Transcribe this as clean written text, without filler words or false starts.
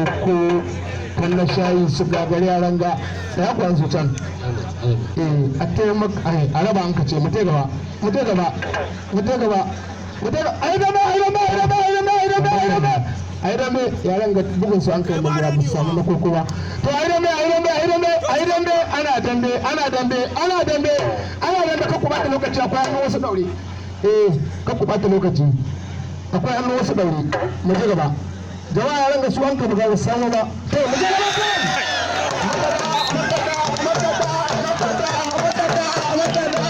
Koko kan na shayi su gagari yaran ga da ya su can. Eh, a taimaka a raba an kace mu tai gaba, mu tai gaba, mu tai gaba, mu tai gaba. Ai gaba, ai gaba, ai gaba, ai gaba, ai gaba, ai gaba, ai dambe. Yaran ga bugun su an kai mai ba su samu na koko ba. To, ai dambe, ai dambe, ai dambe, ai dambe. Ana dambe, ana dambe, ana dambe, ana dambe. Ka ku bata lokaci, akwai hannu wasu daure. Eh, ka ku bata lokaci, akwai hannu wasu daure. Mu je gaba, jama'a. Yaran ga su an ka buga ba su samu ba. To, mu je gaba kai. Makada, makada, makada, makada, makada.